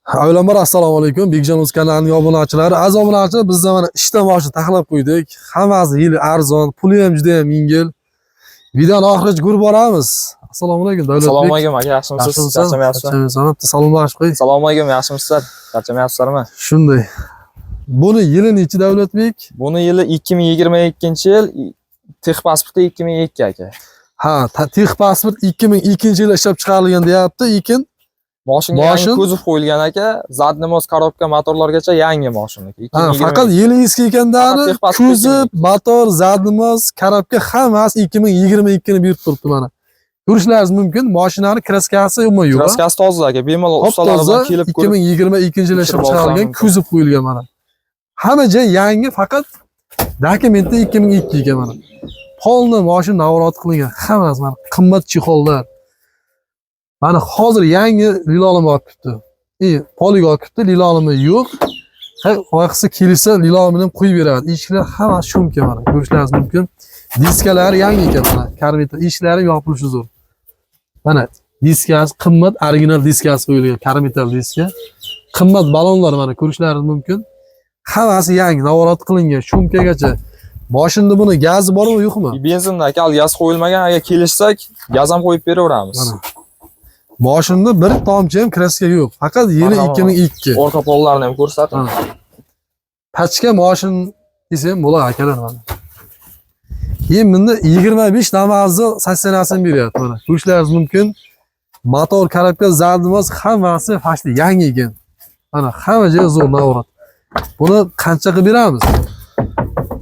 Avvalambor assalomu alaykum. Bekjon o'z kanalining obunachilari. Aziz obunachilar, biz mana ishda mashina taxlab qo'ydik. Hammasi yili arzon, puli ham juda ham yengil. Videoni oxirigacha ko'rib boramiz. Assalomu alaykum Davlatbek. Assalomu alaykum aka, yaxshimisiz? Charchamayapsizmi? Charchamayapsan. Bitta salomlashib qo'y. Assalomu alaykum, yaxshimisizlar? Charchamayapsizlarmi? Shunday. Buni yili nechi Davlatbek? Buni yili 2022-yil, texpasporti 2002 aka. Ha, texpasport 2002-yilda ishlab chiqarilgan deyapti, lekin Moshinga yangi Moshin? kuzov qo'yilgan aka, задний мост, korobka, motorlargacha yangi moshiniki. Ha, faqat yili eski ekandani Faqat texpasport kuzov, motor, задний мост, korobka hammasi 2022 ni berib turibdi mana. Ko'rishlaringiz mumkin, mashinani kraskasi umuman yo'q. Kraskasi toza aka, bemalol Top ustalar toza bilan kelib ko'rib 2022-yilda ishlab tekshirib olsa chiqarilgan, mumkin. Kuzov qo'yilgan mana. Hamma joy yangi, faqat dokumentda 2002 ekan mana. Polni mashina наворот qilingan, hammasi mana qimmat chexollar. Mana hozir yangi lilolim olib kelibdi. Poliga olib kelibdi, lilolimi yo'q. Ha, vaqtsi kelsa lilolimini ham qo'yib beradi. Eshiklar hammasi шумка mana, ko'rishlaringiz mumkin. Diskalari yangi ekan mana, karmeta eshiklari yopilishi zo'r. Mana diskasi qimmat, original diskasi qo'yilgan, karmetal diska. Qimmat balonlar mana ko'rishlaringiz mumkin. Hammasi yangi, наворот qilingan, шумка gacha. Mashinada buni gazi bormi, yo'qmi? Benzinda aka, hali gaz qo'yilmagan, agar kelishsak, gaz ham qo'yib beraveramiz. Mana. Mashinada bir tomchi ham kraska yo'q. Faqat yili Marhamat. 2002. Orqa pollarni ham ko'rsatib. Mana. Pachka mashin desa ham bo'ladi akalar mana. Keyin bunda 25 Damazni состояние sini beryapti mana. Ko'rishlaringiz mumkin. Motor, korobka, задний мост hammasi почти yangi ekan. Mana hamma joyi zo'r наворот. Buni qancha qilib beramiz?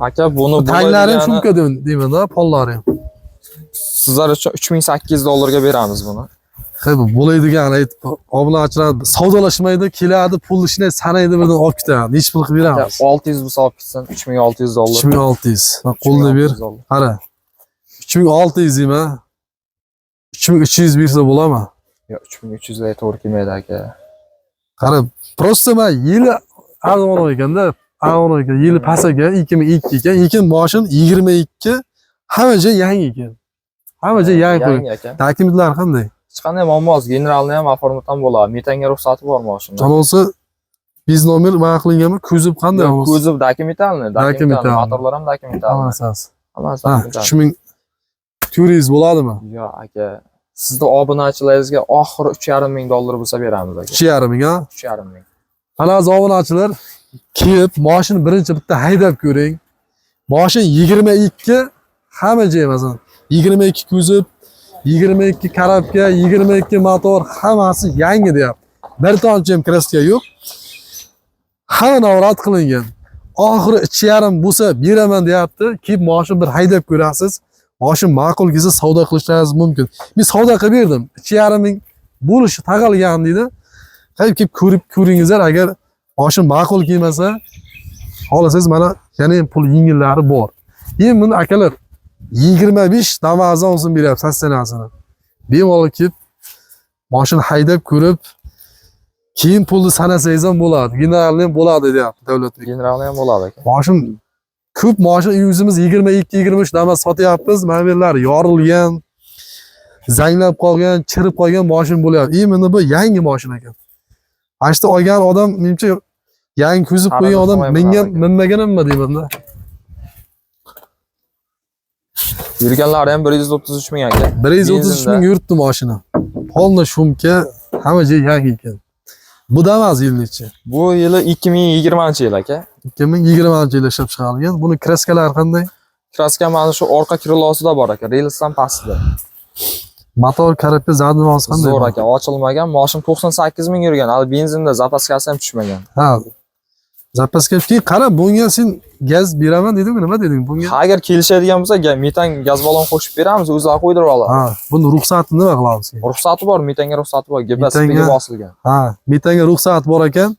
Aka, buni Tanglari ham bo'ladigani шумка deyman-da, pollari ham. Sizlar uchun 3800 dollarga beramiz buni. Ha, bu bo'ladigan aytib, obunachilar savdolashmaydi, keladi, pulni shunday sanaydi, birdan olib ketadi. Nechi pul qilib Aka, beramiz? 600 bo'lsa olib ketsin, 3600 dollar. 3600. Bak qo'lini ber. 3600 dollar. Qara. 3600 deyman. 3300 bersa bo'ladimi? Yo'q, 3300 ga to'g'ri kelmaydi aka. Qara, просто man yili arzonroq ekanda, arzonroq ekan, yili past ekan, 2002 ekan, lekin moshin 22, hamma joy yangi ekan. Hamma joy yangi qo'ygan. Yangi aka. Dokumentlar qanday? Hech qanday muammo yo'q. Generalni ham оформить ham bo'ladi. Metanga ruxsati bor moshinda. Jon olsa без номер nima qilinganmi? Kuzov qanday? Yo'q, kuzov документальный, документальный, Документальный. Motorlar ham документальный. Hammasi. Hammasi Ha, документальный. 3400 bo'ladimi? Yo'q, aka. Sizni obunachilaringizga oxiri 3,5 ming dollar bo'lsa beramiz aka. 3,5 ming, ha? 3,5 ming. Ana aziz obunachilar, kelib mashina birinchi bitta haydab ko'ring. Mashina 22, hamma joy masalan 22 kuzov, 22 korobka, 22 motor, hammasi yangi deyapti. Bir tomchi ham kraska yo'q. Hamma наворот qilingan. Oxiri 3,5 bo'lsa beraman deyapti. Kelib mashina bir haydab ko'rasiz. Mashina ma'qul kelsa savdo qilishlaringiz mumkin. Men savdo qilib berdim. 3,5 ming bo'lishi taqalgan deydi. Qayib kelib ko'rib ko'ringizlar, agar mashina ma'qul kelmasa, xohlasangiz mana yana ham pul yengillari bor. Endi buni akalar 25 Damasdan olsin beryapti состояние sini. Bemalol kelib mashina haydab ko'rib, keyin pulni sanasangiz ham bo'ladi. Generalni ham bo'ladi deyapti Davlatbek. Generalni ham bo'ladi aka. Mashina ko'p, mashina o'zimiz 22 23 Damas sotyapmiz. Mana bu yerlar yorilgan, zanglab qolgan, chirib qolgan mashina bo'lyapti. Именно bu yangi mashina ekan. Mana shu olgan odam menimcha yangi kuzov qo'ygan odam Qarindosh mingan, bo'ladi. Minmagan hamma deyman-da. Yurganlari ham 133 ming aka. 133 ming yuribdi mashina. Полный шумка, hamma joy yangi ekan. Bu Damas yil nechi? Bu yili 2020-yil aka. 2020-yilda ishlab chiqarilgan. Buni kraskalari qanday? Kraska mana shu orqa крыло sida bor aka, relsdan pastida. Motor, korobka, задний мост qanday? Zo'r aka, ochilmagan. Moshin 98 ming yurgan. Hali benzinda запаска si ham tushmagan. Ha. Запаска keyin qara, bunga sen gaz beraman dedingmi, nima deding bunga? Ha, agar kelishadigan bo'lsa, metan gaz balon qo'shib beramiz, o'zlari qo'ydirib oladi. Ha, buni ruxsatini nima qilamiz keyin? Ruxsati bor, metanga ruxsati bor, GBSPga bosilgan. Ha, metanga ruxsat bor ekan.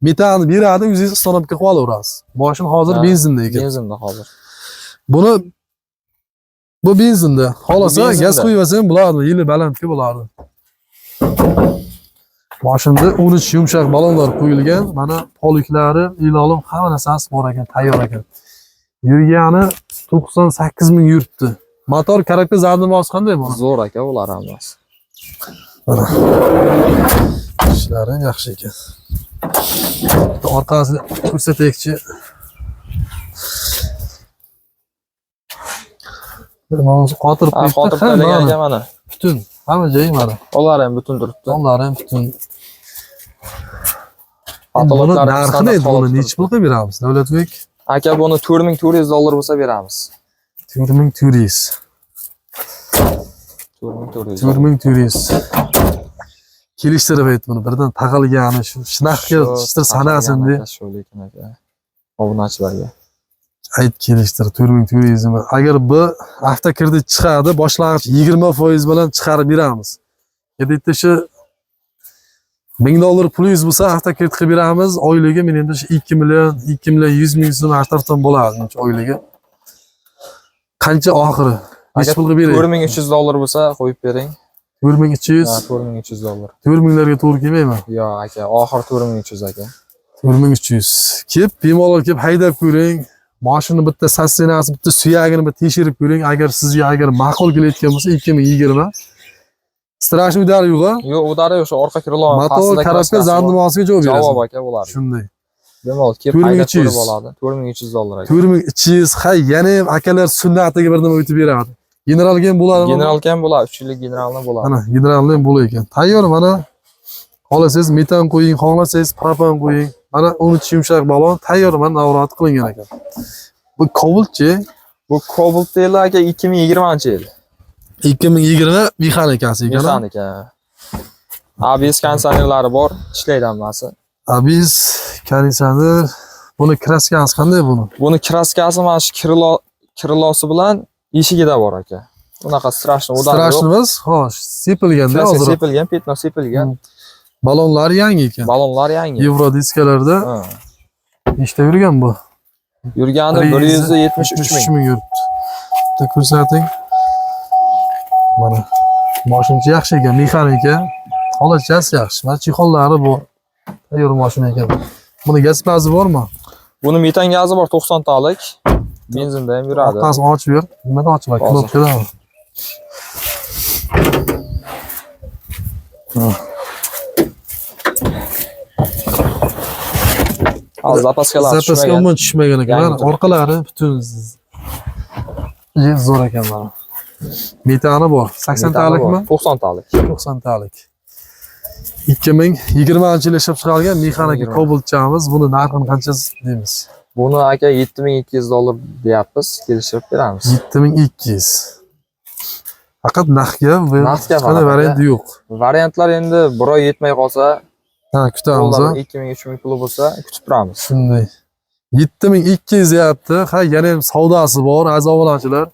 Metanni beradi, o'zingiz установка qilib olaverasiz. Mashina hozir benzinda ekan. Benzinda hozir. Buni bu benzinda. Xohlasa Bu benzinda. Gaz qo'yib olsa ham bo'ladi, yili balandga bo'ladi. Mashinada 13 yumshoq balonlar qo'yilgan. Mana poliklari, ilolim hamma narsasi bor ekan, tayyor ekan. Yurgani 98 ming yuribdi. Motor, korobka, задний мост qanday bu? Zo'r aka, ular hammasi. Mana. Ishlari ham yaxshi ekan. Bitta orqasini ko'rsataylikchi. Mana shu qotirib Ha, qo'yibdi. xotirib Ha, tashlagan mana aka mana. butun. Hamma joyi mana. Ular ham butun turibdi. Onlari ham butun. Endi buni Patologlari narxini standart endi buni holatda nechi pul qilib beramiz? Davlatbek Aka buni 4400 dollar bo'lsa beramiz. 4400. 4400. 4400. Kelishtirib ayt buni birdan taqalgani shu shunaqa qilib sanasin de. Shu lekin aka. Obunachilarga. Ayt kelishtir 4400 mi? Agar bu avtokredit chiqadi, boshlang'ich 20% bilan chiqarib beramiz. Kreditda shu 1000 dollar pulingiz bo'lsa avtokredit qilib beramiz. Oyligi menimcha shu 2 million, 2 million 100 ming so'm atrofdan bo'ladi menimcha oyligi. Qancha oxiri? Necha Aka pul qilib beray? 4300 dollar bo'lsa qo'yib bering. 4300. Ha, 4300 dollar. 4000 larga to'g'ri kelmaymi? Yo aka, oxiri 4300 aka. 4300. Kelib, bemalol kelib haydab ko'ring. Mashina bitta sassinasi, bitta suyagini bir tekshirib ko'ring. Agar sizga agar ma'qul kelayotgan bo'lsa 2020. Страшный удар yo'q, a? Yo'q, udari o'sha orqa krilo Motor karabka zandimosiga javob Javob berasiz. aka bo'ladi. Shunday. Bemalol kelib haydab 4300. ko'rib oladi. 4300 dollar aka. 4300, ha, yana ham akalar sunnatiga bir nima o'tib beradi. Generalga ham bo'ladimi? General ham bo'ladi, 3 yillik generalni bo'ladi. Mana generalni ham bo'lar ekan. Tayyor mana. Xohlasangiz metan qo'ying, xohlasangiz propan qo'ying. Mana 13 yumshoq balon tayyor mana navrat qilingan ekan. Bu Cobaltchi Bu Cobalt yili aka 2020-yil. 2020 mexanikasi ekan. Mexanika. ABS konditsionerlari bor, ishlaydi hammasi. ABS konditsioner. Buni kraskasi qanday buni? Buni kraskasi mana shu krilosi bilan eshigida bor aka. Unaqa страшно udar yo'q. Страшный emas, xo'sh, sepilganda Kraska hozir. sepilgan, petno sepilgan. Balonlari yangi ekan. Balonlar yangi. Yevro diskalarda Ha. nechta yurgan bu? Yurgani 173 3 ming. ming yuribdi. Bitta ko'rsating. Mana mashinasi yaxshi ekan, mexanika. Holatchasi yaxshi. Mana chexollari bor. Tayyor mashina ekan. Buni gaz bormi? Buni metan gazi bor 90 talik. Benzinda ham yuradi. Orqasini ochib ber. Nimada ochiladi? Hozir. Knopkadami? Hozir zapaskalar Zapaska tushmagan. umuman tushmagan ekan. Yangi Mana turibdi. orqalari butun zo'r ekan mana. Metani bor. 80 Metani talikmi? bor, 90 talik. 90 talik. 2020-yil ishlab chiqarilgan mexanika 20. Cobaltchamiz. Buni narxini qancha deymiz? Buni aka 7200 dollar deyapmiz, kelishtirib beramiz. 7200. Faqat naqdga va Naqdga hech qanday faqat, variant yo'q. Variantlar endi bir oy yetmay qolsa, Ha, kutamiz. dollar Ha. 2000 3000 puli bo'lsa kutib turamiz. Shunday. 7200 deyapti. Ha, yana ham savdosi bor, aziz obunachilar.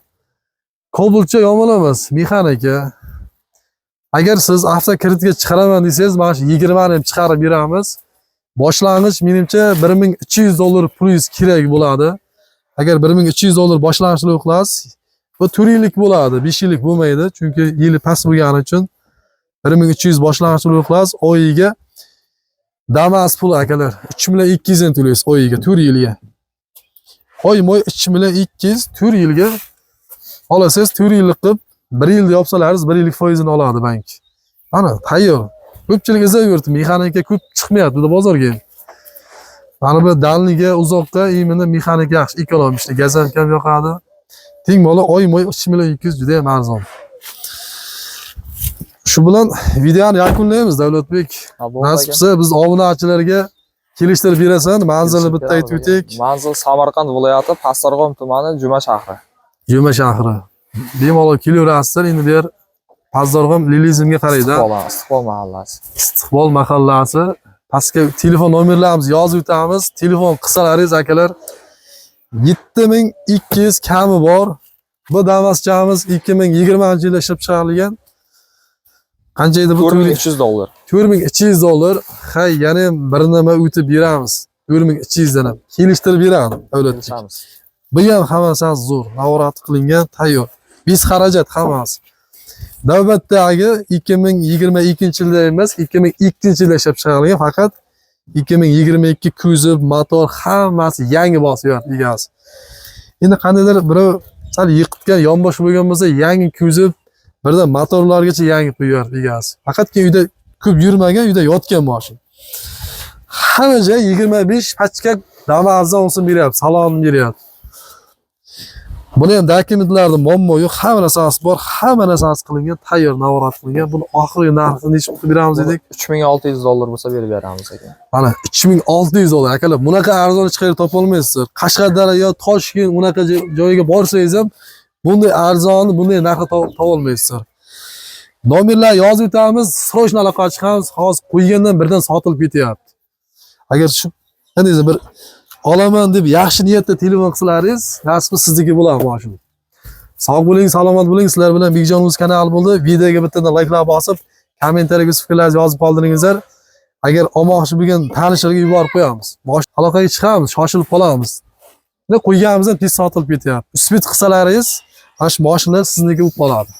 Cobaltcha yomon emas, mexanika. Agar siz avtokreditga chiqaraman desangiz, mana shu 20 ni ham chiqarib beramiz. Boshlang'ich menimcha 1200 dollar pulingiz kerak bo'ladi. Agar 1200 dollar boshlang'ich to'lov qilasiz, bu 4 yillik bo'ladi, 5 yillik bo'lmaydi, chunki yili past bo'lgani uchun 1200 boshlang'ich to'lov qilasiz, oyiga Damas puli akalar 3 million 200 dan to'laysiz oyiga 4 yilga. Oyma-oy 3 million 200 4 yilga olasiz, 4 yillik qilib 1 yilda yopsalaringiz 1 yillik foizini oladi bank. Mana tayyor. Ko'pchilik izlab yuribdi, mexanika ko'p chiqmayapti bozorga. Mana bu dalniga, uzoqqa именно mexanika yaxshi, ekonom ishda, gaz ham kam yoqadi. Teng bola oyma-oy 3 million 200 juda ham arzon. Shu bilan videoni yakunlaymiz Davlatbek. Ha, bo'ldi Nasib aka. qilsa biz obunachilarga kelishtirib berasan. Manzilni bitta aytib o'taylik. Manzil Samarqand viloyati Pastdarg'om tumani Juma shahri. Juma shahri. Bemalol kelaverasizlar. Endi bu yer Pastdarg'om Lilizmga qaraydi. Istiqbol, Istiqbol mahallasi. Istiqbol mahallasi. Pastga telefon nomerlarimizni yozib o'tamiz. Telefon qilsalaringiz akalar 7200 kami bor. Bu Damaschamiz 2020-yilda ishlab chiqarilgan. Qancha edi bu? 4300 dollar. 4300 dollar. Ha, yana ham bir nima o'tib beramiz. 4200 dan ham kelishtirib beradi davlatchik. Kelishamiz. Bu ham hammasi zo'r, navorat qilingan, tayyor. Biz xarajat hammasi. Navbatdagi 2022-yilda emas, 2002-yilda ishlab chiqarilgan, faqat 2022 kuzov, motor hammasi yangi bosib yuribdi egasi. Endi qandaydir birov sal yiqitgan, yonbosh bo'lgan bo'lsa, yangi kuzov, birdan motorlargacha yangi qo'yib yuribdi egasi. Faqatki uyda ko'p yurmagan, uyda yotgan mashina. Hamma joy 25 pachka dama arzon olsin beryapti, salon beryapti. Buni ham dokumentlarda muammo yo'q, hamma narsasi bor, hamma narsasi qilingan, tayyor navorat qilingan. Buni oxirgi narxini necha qilib beramiz dedik? 3600 dollar bo'lsa berib beramiz aka. Mana 3600 dollar akalar. Bunaqa arzon hech qayerda topa olmaysizlar. Qashqadaryo, Toshkent unaqa joyga borsangiz ham bunday arzonni, bunday narxda topa olmaysizlar. Nomerlar yozib o'tamiz, срочно aloqaga chiqamiz. Hozir qo'ygandan birdan sotilib ketyapti. Agar shu qandaydir bir olaman deb yaxshi niyatda telefon qilsalaringiz, nasib sizniki bo'ladi mashina. Sog' bo'ling, salomat bo'ling. Sizlar bilan Begjon Uz kanali bo'ldi. Videoga bittadan layklar bosib, kommentariyaga o'z fikrlaringizni yozib qoldiringizlar. Agar olmoqchi bo'lgan tanishlarga yuborib qo'yamiz. Aloqaga chiqamiz, shoshilib qolamiz. Ne qo'yganimizdan tez sotilib ketyapti. Успеть qilsalaringiz, mana shu mashinalar sizniki bo'lib qoladi.